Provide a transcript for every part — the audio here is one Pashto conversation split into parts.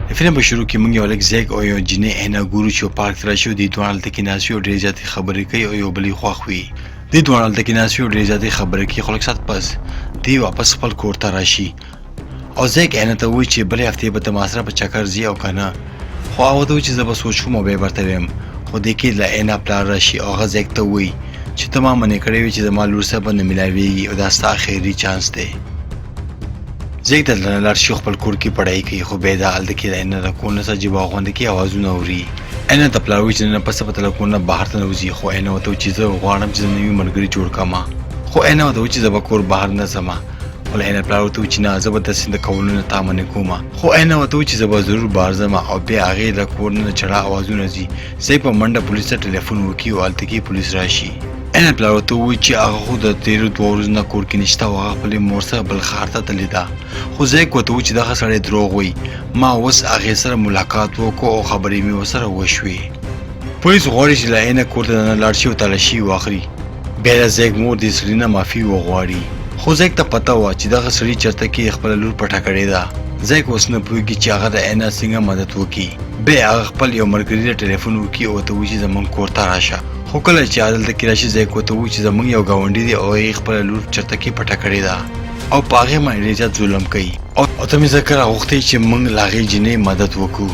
د فلم په شروع کې موږ یو هلک زیک او یو جینۍ عینا ګورو چې یو پارک ته راشي او دوی دواړه هلته کې ناست وي او ډېرې زیاتې خبرې کوي او یو بل یې خوښ وي. دوی دواړه هلته کې ناست وي او ډېرې زیاتې خبرې کوي، خو لږ ساعت پس دوی واپس خپل کور ته راشي او زیک عینا ته ووایي چې بلې هفتې به ته ما سره په چکر ځې او که نه، خو هغه ورته ووایي چې زه به سوچ کوم او بیا به درته وایم. خو دې کې له عینا پلار راشي او هغه زیک ته ووایي چې ته ما منع کړې وې چې زما لور سره به نه ملاویږي او دا ستا اخري چانس دی. زیک د هلته نه لاړ شي او خپل کور کې پړای کوي، خو بیا دا هلته کې د عینا د کور نه څه عجیبه غوندې کې اوازونه اوري. عینا ته پلار وایي چې نن پس به ته له کور نه بهر ته نه وځي، خو عینا ورته وایي چې زه غواړم چې زه نوي ملګري جوړ کړم، خو عینا ورته وایي چې زه به کور بهر نه ځم، خو له عینا پلار ورته وایي چې نه زه به داسې د کولو نه تا منع کوم، خو عینا ورته وایي چې زه به ضرور بهر ځم او بیا هغې له کور نه د چړا اوازونه ځي. زیک په منډه پولیس ته ټلیفون وکړي او هلته کې پولیس راشي. عینا پلار ورته ووایي چې هغه خو د تېرو دوو ورځو نه کور کې نشته او هغه خپلې مور سره بل ښار ته تللې ده، خو زیک ورته ووایي چې دغه سړی دروغ وایي، ما اوس هغې سره ملاقات وکړو او خبرې مې ورسره وشوې. پولیس غواړي چې له عینا کور ته دننه لاړ شي او تالاشي واخلي. بیا د زیک مور دې سړي نه معافي وغواړي، خو زیک ته پته وه چې دغه سړي چرته کې خپله لور پټه کړې ده. زیک اوس نه پوهېږي چې هغه د عینا څنګه مدد وکړي. بیا هغه خپل یو ملګري له ټلیفون وکړي او ورته ووایي چې زمونږ کور ته راشه، خو کله چې هغه دلته کې راشي زیک ورته ووایي چې زمونږ یو ګاونډي دی او هغې خپله لور چرته کې پټه کړې ده او په هغې باندې ډېر زیات ظلم کوي او ته مې ځکه راغوښتی چې مونږ له هغې جینۍ مدد وکړو.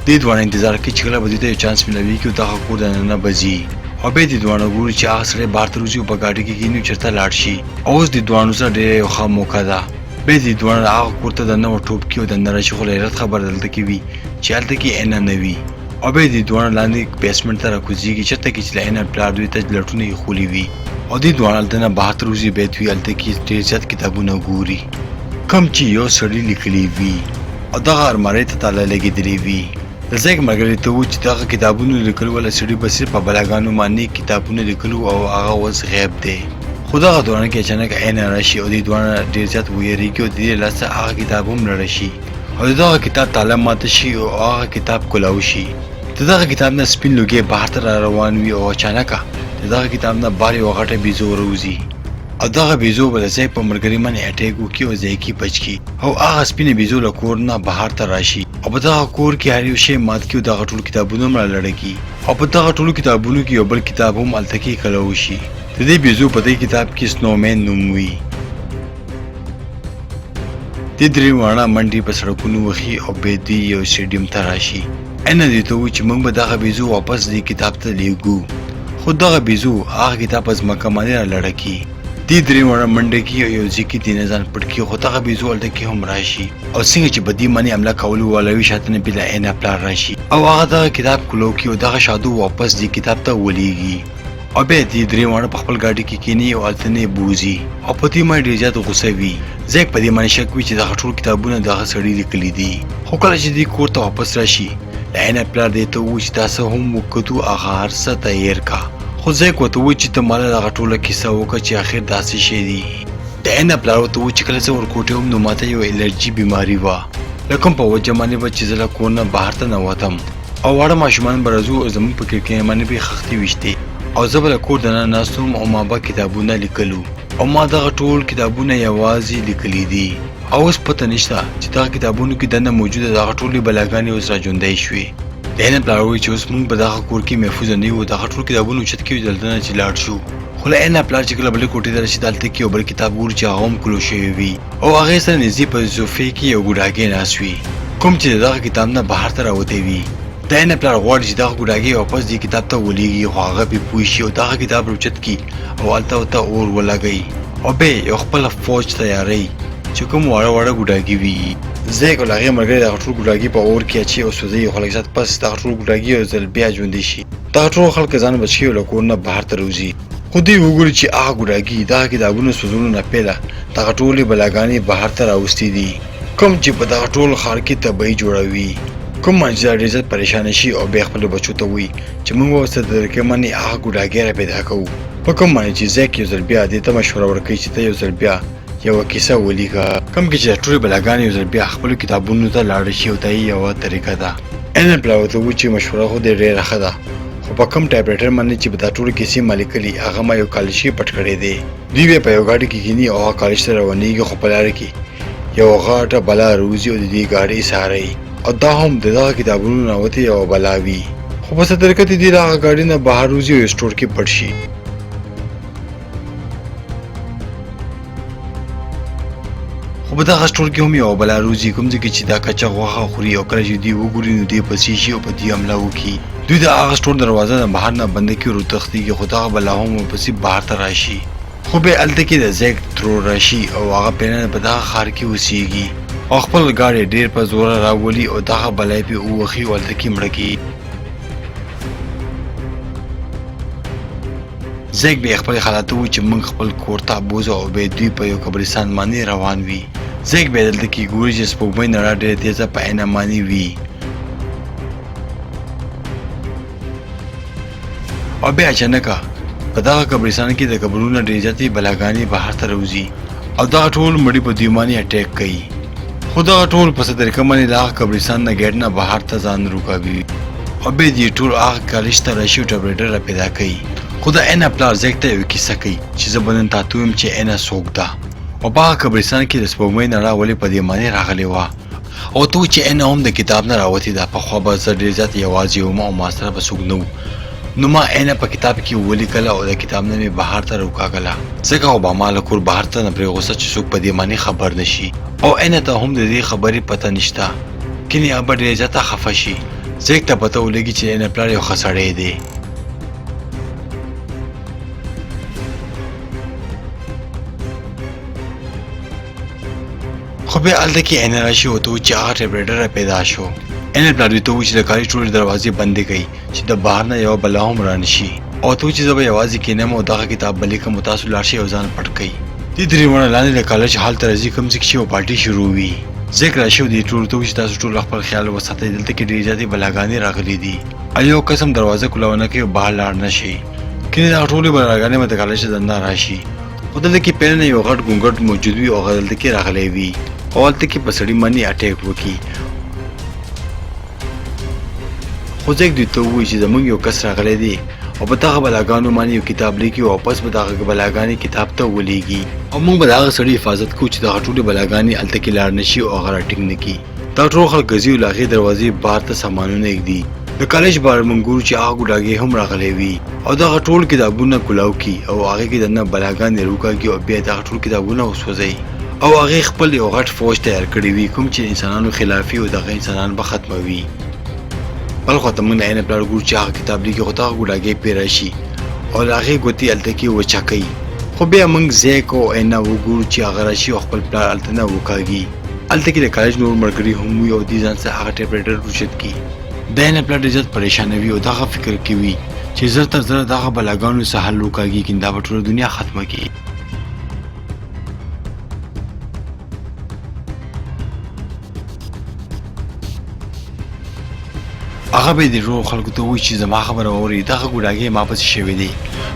دې دواړه انتظار کوي چې کله به دوی ته یو چانس ملاویږي او دغه کور دننه به ځي او بیا دې دواړه ګوري چې هغه سړی بهر ته روځي او په ګاډي کې کښېني او چېرته لاړ شي او اوس دې دواړو سره ډېره یو ښه موقع ده. بیا دې دواړه هغه کور ته دننه ورټوپ کړي او دننه راشي، خو له حیرت خبره دلته کې وي چې هلته کې عینا نه وي او بیا دې دواړه لاندې بیسمنټ ته راکوزیږي چېرته کې چې له عینا پلار دوی ته لټونه ایښولي وي او دې دواړه هلته نه بهر ته روځي. بیا دوی هلته کې ډېر زیات کتابونه ګوري کوم چې یو سړي لیکلي وي او دغه ارمارۍ ته تاله لګېدلې وي. د زیک ملګري ته وو چې دغه کتابونو لیکلو والا سړي به صرف په بلاګانو باندې کتابونه لیکلو او هغه اوس غیب دی. خو دغه دوران کې اچانک عینا راشي او دې دواړه ډېر زیات ویریږي او د دې له لاسه هغه کتاب هم لړه شي او د دغه کتاب تاله ماته شي او هغه کتاب کلاو شي. د دغه کتاب نه سپین لوګی بهر ته را روان وي او اچانکه د دغه کتاب نه بهر یوه غټه بیزو راوځي او دغه بیزو به د ځای په ملګري باندې اټیک وکړي او ځای کې بچ کړي او هغه سپینه بیزو له کور نه بهر ته راشي او په دغه کور کې هر یو شی مات کړي او دغه ټول کتابونه هم رالړه کړي او په دغه ټولو کتابونو کې یو بل کتاب هم هلته کې کلو شي. د دې بیزو په دې کتاب کې سنومین نوم وي. دې درې واړه منډې په سړکونو وخي او بیا دوی یو سټیډیم ته راشي. عینا دوی ته ووایي چې موږ به دغه بیزو واپس دې کتاب ته لیږو، خو دغه بیزو هغه کتاب په ځمکه باندې رالړه کړي. دې درې واړه منډه کړي او یو ځای کې دینه ځان پټ کړي، خو دغه بیزو هلته کې هم راشي او څنګه چې په دې باندې حمله کولو والا وي شاته نه بې له عینا پلار راشي او هغه دغه کتاب کلو کړي او دغه شادو واپس دې کتاب ته ولیږي او بیا دې درې واړه په خپل ګاډي کې کیني او هلته نه یې بوځي او په دې باندې ډېر زیات غوسه وي. زیک په دې باندې شک وي چې دغه ټول کتابونه دغه سړي لیکلي دي، خو کله چې دوی کور ته واپس راشي له عینا پلار دې ته ووایي چې دا څه هم وکتو هغه هر څه ته هېر کا، خو زیک ورته ووایي چې ته ماله دغه ټوله کیسه وکړه چې اخر دا څه شی دي. د عینا پلار ورته ووایي چې کله زه ورکوټی وم نو ماته یوه الرجي بیماري وه له کوم په وجه باندې به چې زه له کور نه بهر ته نه وتم او واړه ماشومان به راځو او زموږ په کړکۍ باندې به یې خښتې ویشتې او زه به له کور دننه ناست وم او ما به کتابونه لیکلو او ما دغه ټول کتابونه یوازې لیکلي دي او اوس پته نشته چې دغه کتابونو کې دننه موجوده دغه ټولې بلاګانې اوس را ژوندۍ شوې. د عینا پلار وایي چې اوس موږ په دغه کور کې محفوظ نه یو، دغه ټول کتابونه اوچت کړي دلته نه چې لاړ شو. خو له عینا پلار چې کله بلې کوټې ته راشي دلته کې یو بل کتاب ګوري چې هغه هم کلو شوی وي او هغې سره نږدې په صوفې کې یو ګوډاګی ناست وي کوم چې د دغه کتاب نه بهر ته راوتی وي. د عینا پلار غواړي چې دغه ګوډاګی واپس دې کتاب ته ولیږي، خو هغه پرې پوه شي او دغه کتاب راوچت کړي او هلته ورته اور ولګوي او بیا یو خپله فوج تیاروي چې کوم واړه واړه ګوډاګي وي. زیک او له هغې ملګری دغه ټول ګوډاګي په اور کې اچي او سوځوي، خو لږ ساعت پس دغه ټول ګوډاګي یو ځل بیا ژوندي شي. دغه ټول خلک ځان بچ کړي او له کور نه بهر ته راوځي، خو دوی وګوري چې هغه ګوډاګي دغه کتابونو سوځولو نه پیله دغه ټولې بلاګانې بهر ته راوستي دي کوم چې په دغه ټول ښار کې تباهي جوړوي. کوم باندې چې دا ډېر زیات پریشانه شي او بیا خپلو بچو ته وایي چې موږ به ورسره طریقې باندې هغه ګوډاګی را پیدا کوو، په کوم باندې چې زیک یو ځل بیا دې ته مشوره ورکوي چې ته یو ځل بیا یوه کیسه ولیکه کوم کې چې دا ټولې بلاګانې یو ځل بیا خپلو کتابونو ته لاړې شي او دا یې یوه طریقه ده. عینا پلار ورته وویل چې مشوره خو دې ډېره ښه ده، خو په کوم ټایپ رایټر باندې چې به دا ټولې کیسې ما لیکلي هغه ما یو کالج کې پټ کړی دی. دوی بیا په یو ګاډي کې کښېني او هغه کالج ته روانېږي، خو په لاره کې یوه غټه بلا راوځي او د دوی ګاډی څاروي. او دا هم د دغه کتابونو نه وتې یوه بلا وي. خو په څه طریقه دې دوی له هغه ګاډي نه بهر وځي او یو سټور کې پټ شي. خو په دغه سټور کې هم یوه بلا روزي، کوم ځای کې چې دا کچه غوښه خوري او کله چې دوی وګوري نو دوی پسې شي او په دوی حمله وکړي. دوی د هغه سټور دروازه د بهر نه بنده کړي او وتښتېږي، خو دغه بلا هم ورپسې بهر ته راشي. خو بیا هلته کې د زیک ترور راشي او هغه پېنه په دغه ښار کې اوسیږي او خپل ګاډی ډېر په زوره راولي او دغه بلا یې پرې ووهي او هلته کې مړه کړي. زیک بیا خپلې خاله ته وویل چې موږ خپل کور ته بوځو او بیا دوی په یو قبرستان باندې روان وي. زیک بیا دلته کې ګوري چې سپوږمۍ نړا ډېره تېزه په عینه باندې وي او بیا اچانکه په دغه قبرستان کې د قبرونو ډېرې زیاتې بلاګانې بهر ته راوځي او دغه ټول مړي په دوی باندې اټیک کوي. خو دغه ټول په څه طریقه باندې له هغه قبرستان نه ګیټ نه بهر ته ځان روکاږي او بیا دوی ټول هغه کالج ته راشي او ټیپ ریډر را پیدا کوي. خو د اینا پلار زیک ته یوه کیسه کوي چې زه به نن تاته ووایم چې اینا څوک ده او په هغه قبرستان کې د سپوږمۍ نړا ولې په دې معنی راغلې وه. او ته چې اینا هم د کتاب نه راوتې ده. پخوا به زه ډېر زیات یوازې وم او ما سره به څوک نه وو، نو ما اینا په کتاب کې ولیکله او د کتاب نه مې بهر ته راوکاږله، ځکه خو به ما له کور بهر ته نه پرېغوسته چې څوک په دې معنی خبر نه شي. او اینا ته هم د دې خبرې پته نشته، کینې هغه به ډېره زیاته خفه شي. زیک ته پته ولګي چې اینا پلار یو ښه سړی دی. خو بیا هلته کې اینا راشي او ته چې هغه ټیپ ریډر را پیدا شو. اینا پلار دوی ته وویل چې د کالج ټولې دروازې بندې کړئ چې د بهر نه یوه بلا هم رانشي، او ته چې زه به یوازې کینم او دغه کتاب به لیکم او تاسو لاړ شئ او ځان پټ کړئ. دې درې واړه لاندې د کالج حال ته راځي، کوم ځای کې چې یوه پارټي شروع وي. زیک راشي او دې ټولو ته وویل چې تاسو ټول خپل خیال وساتئ، دلته کې ډېرې زیاتې بلاګانې راغلې دي او یو کس هم دروازه کولاوه نه کوي او بهر لاړ نه شي، کینې دغه ټولې بلاګانې به د کالج ته دننه راشي. خو دلته کې پهله یو غټ ګونګټ موجود وي او هغه دلته کې راغلی وي او هلته کې په سړي باندې اټیک وکړي. خو زیک دوی ته ووایي چې زموږ یو کس راغلی دی او په دغه بلاګانو باندې یو کتاب لیکي او پس به دغه بلاګانې کتاب ته ولیږي او موږ به د هغه سړي حفاظت کوو چې دغه ټولې بلاګانې هلته کې لاړ نه شي او هغه راټینګ نه کړي. دا ټول خلک ګرځي او له هغې دروازې بهر ته سامانونه ږدي. د کالج بهر موږ ګورو چې هغه ګوډاګی هم راغلی وي او دغه ټول کتابونه کولاو کړي او هغې کې دننه بلاګانې راوکاږي او بیا دغه ټول کتابونه وسوځوي او هغې خپل یو غټ فوج تیار کړی وي کوم چې انسانانو خلاف وي او دغه انسانان به ختموي. بل خوا ته موږ د عین پلار ګورو چې هغه کتاب لیکي، خو دغه ګوډاګی پرې راشي او له هغې ګوتې هلته کې وچکوي. خو بیا موږ زیک او اینا وګورو چې هغه راشي او خپل پلار هلته نه وکاږي. هلته کې د کالج نور ملګري هم وي او دوی ځان سره هغه ټیپ ریډر اوچت کړي. د اینا پلار ډېر زیات پریشانه وي او دغه فکر کوي چې زر تر زره دغه بلاګانو څه حل وکاږي، کین دا به ټوله دنیا ختمه کړي. هغه به د ټولو خلکو ته ووایي چې زما خبره واورئ، دغه ګوډاګی ما پسې شوی دی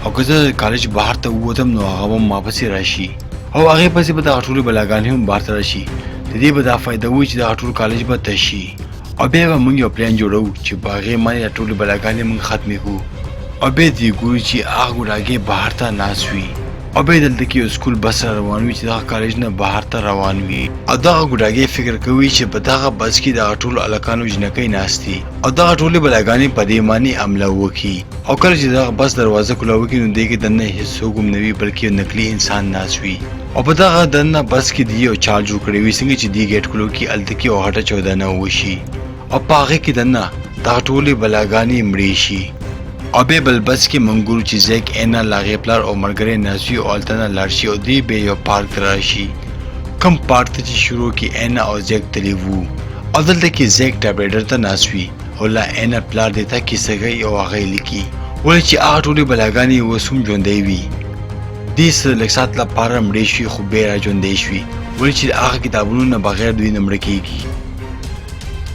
او که زه د کالج بهر ته ووتم نو هغه به ما پسې راشي او هغې پسې به دغه ټولې بلاګانې هم بهر ته راشي. د دې به دا فایده وي چې دغه ټول کالج به تش شي او بیا به موږ یو پلان جوړوو چې په هغې باندې دا ټولې بلاګانې موږ ختمې کړو. او بیا دوی ګوري چې هغه ګوډاګی بهر ته ناست وي او بیا دلته کې یو سکول بس را روان وي چې دغه کالج نه بهر ته روان وي او دغه ګوډاګی فکر کوي چې په دغه بس کې دغه ټولو هلکانو جینکۍ ناست دي او دغه ټولې بلاګانې په دې باندې حمله وکړي. او کله چې دغه بس دروازه کولاوه کړي نو دې کې دننه هیڅوک هم نه وي، بلکې یو نقلي انسان ناست وي او په دغه دننه بس کې دی یو چال جوړ کړی وي، څنګه چې دی ګیټ کولو کې هلته کې یو غټه چودنه وشي او په هغې کې دننه دغه ټولې بلاګانې مړې شي. او بیا بل بس کې موږ ګورو چې زیک اینا له هغې پلار او ملګری ناست وي او هلته نه لاړ شي او دوی بیا یو پارک ته راشي، کوم پارک ته چې شروع کې اینا او زیک تللي وو. او دلته کې زیک ټیپ ریډر ته ناست وي او لا اینا پلار دې ته کیسه کوي او هغه یې لیکي ولې چې هغه ټولې بلاګانې اوس هم ژوندۍ وي. دې څه لږ ساعت لپاره مړې شوې خو بیا را ژوندۍ شوې، ولې چې د هغه کتابونو نه بغیر دوی نه مړه کېږي.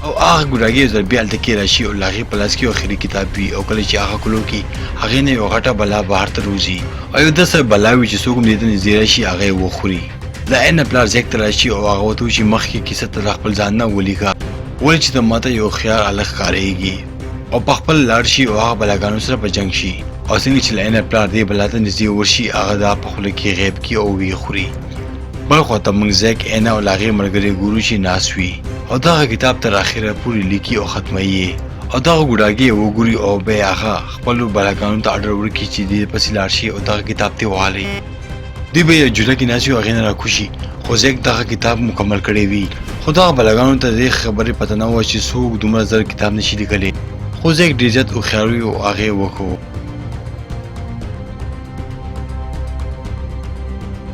او هغه ګوډاګی یو ځل بیا هلته کې راشي او له هغې په لاس کې یو اخري کتاب وي او کله چې هغه کلو کې هغې نه یوه غټه بلا بهر ته روځي او یو داسې بلا وي چې څوک هم دې ته نږدې راشي هغه یې وخوري. د عین پلار زیک ته راشي او هغه ورته وایي چې مخکې کیسه ته له خپل ځان نه ولیکه، ولې چې ته ماته یو هوښیار هلک ښکارېږي. او په خپل لاړ شي او هغه بلاګانو سره په جنګ شي او څنګه چې له عین پلار دې بلا ته نږدې ورشي هغه دا په خوله کې غیب کړي او ویې خوري. بل خوا ته موږ زیک، اینا او له هغې ملګرې ګورو چې ناست وي او دغه کتاب تر اخره پورې لیکي او ختموي یې. او دغه ګوډاګی وګوري او بیا هغه خپلو بلاګانو ته اډر ورکړي چې دې پسې لاړ شي او دغه کتاب ترې واخلي. دوی به یو جوله کې ناست وي او هغې نه راکوشي، خو زیک دغه کتاب مکمل کړی وي. خو دغه بلاګانو ته د دې خبرې پته نه وه چې څوک دومره زر کتاب نشي لیکلی، خو زیک ډېر زیات هوښیار وي او هغې وکړو.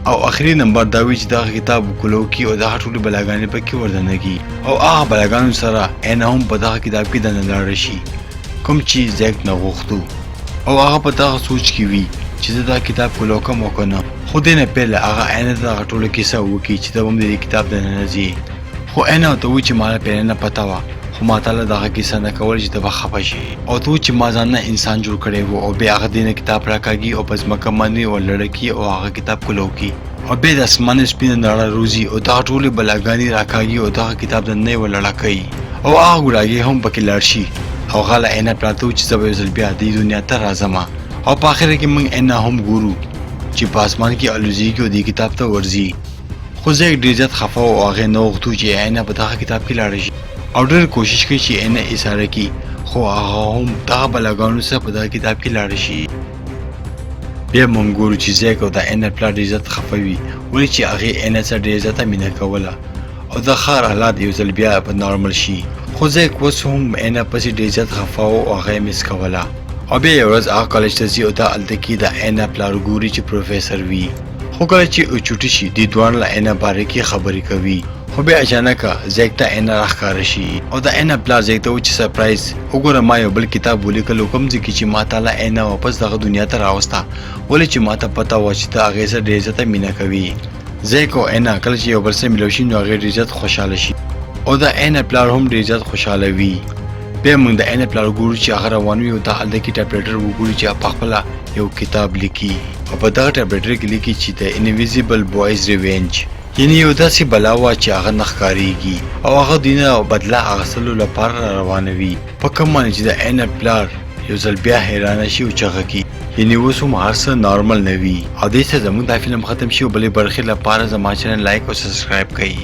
او اخري نمبر دا وي چې دغه کتاب کولو کې او دغه ټولې بلاګانې پکې وردنه کي او هغه بلاګانو سره عینه هم په دغه کتاب کې دننه لاړه شي کوم چې زیک نه غوښتو. او هغه په دغه سوچ کې وي چې زه دا کتاب کولو کوم او که نه، خو دې نه پهله هغه عینه ته دغه ټوله کیسه وکړي چې ته به هم د دې کتاب دننه ځې. خو عینه ورته ووایي چې ما له پهله نه پته وه، خو ما تاله دغه کیسه نه کوله چې ته به خفه شې، او ته چې ما ځان نه انسان جوړ کړی وو. او بیا هغه دې نه کتاب راکاږي او په ځمکه باندې ورلړه کړي او هغه کتاب کولو کړي، او بیا د اسمان سپینه نړه روزي او دغه ټولې بلاګانې راکاږي او دغه کتاب د نه ورلړه کوي، او هغه ګوډاګی هم پکې لاړ شي. او هغه له عینه پراته وو چې زه به یو ځل بیا دې دنیا ته راځم. او په اخره کې موږ عینه هم ګورو چې په اسمان کې الوزیږي او دې کتاب ته ورځي. خو زیک ډېر زیات خفه و او هغې نه غوښتو چې عینه په دغه کتاب کې لاړه شي، او ډېر کوشش کوي چې عینه ایساره کړي، خو هغه هم دغه بلاګانو سره په دغه کتاب کې لاړه شي. بیا موږ ګورو چې زیک او د عینه پلار ډېر زیات خفه وي، ولې چې هغې عینه سره ډېر زیاته مینه کوله او د ښار حالات یو ځل بیا په نارمل شي. خو زیک اوس هم عینه پسې ډېر زیات خفه و او هغه یې مس کوله. او بیا یو ورځ هغه کالج ته ځي او دا هلته کې د عینه پلار ګوري چې پروفیسر وي. خو کله چې چوټي شي دوی دواړه له عینه باره کې خبرې کوي، خو بیا اچانک زیک ته عینه راښکاره شي او د عینه پلار زیک ته وایي چې سرپرایز وګوره، ما یو بل کتاب ولیکلو کوم ځای کې چې ما تاله عینه واپس دغه دنیا ته راوسته، ولې چې ما ته پته وه چې ته هغې سره ډېر زیاته مینه کوي. زیک او عینه کله چې یو بل سره ملو شي نو هغې ډېر زیات خوشحاله شي او د عینه پلار هم ډېر زیات خوشحاله وي. بیا موږ د عینه پلار ګورو چې هغه روان وي او دا هلته کې ټایپرایټر وګوري چې په خپله یو کتاب لیکي، او په دغه ټایپرایټر کې لیکي چې د انویزیبل بوایز ریونج، یعنی یو داسې بلا وه چې هغه نه ښکارېږي او هغه دوی نه بدله اخیستلو لپاره را روانه وي. په کوم باندې چې د عینه پلار یو ځل بیا حیرانه شي او چغه کړي، یعنی اوس هم هر څه نارمل نه وي. او دې سره زموږ دا فلم ختم شي او بلې برخې لپاره زما چینل لایک او سبسکرایب کړئ.